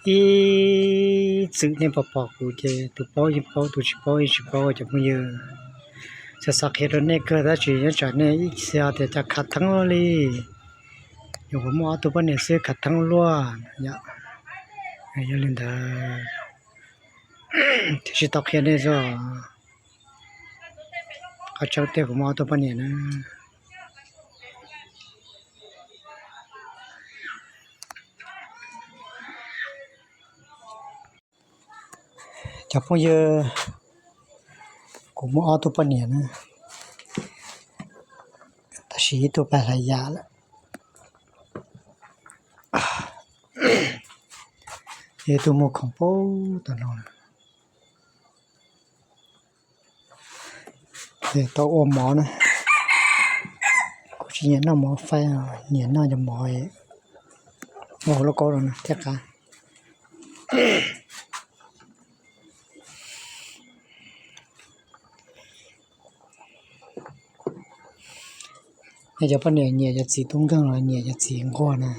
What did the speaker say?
Ib txwm nej pom pom kuv ces tus paub yeej paub, tus tsis paub yeej tsis paub cov phooj ywg. Xav xav qhia rau nej kawg tab sis nyob tsam nej ib txhia tias cas khav theeb luaj li. Nyuam qhuav muaj ob tug poj niam xwb khav theeb luaj yom. Yog li ntawd thiaj tsis tau qhia nej xwb. Qhov tseeb tiag kuv muaj ob tug poj niam na. Cov phooj ywg, kuv muaj ob tug poj niam na, tab sis ib tug pais hlais yam lawm, ib tug muaj khoom puag tom no. Tau ua mov na, kuv tsis nyiam noj mov faib, nyiam noj cov mov ua hauv lauj kaub no thiaj qab. Nej cov poj niam nyiam cov txiv tub nkeeg los nyiam cov txiv nquag na?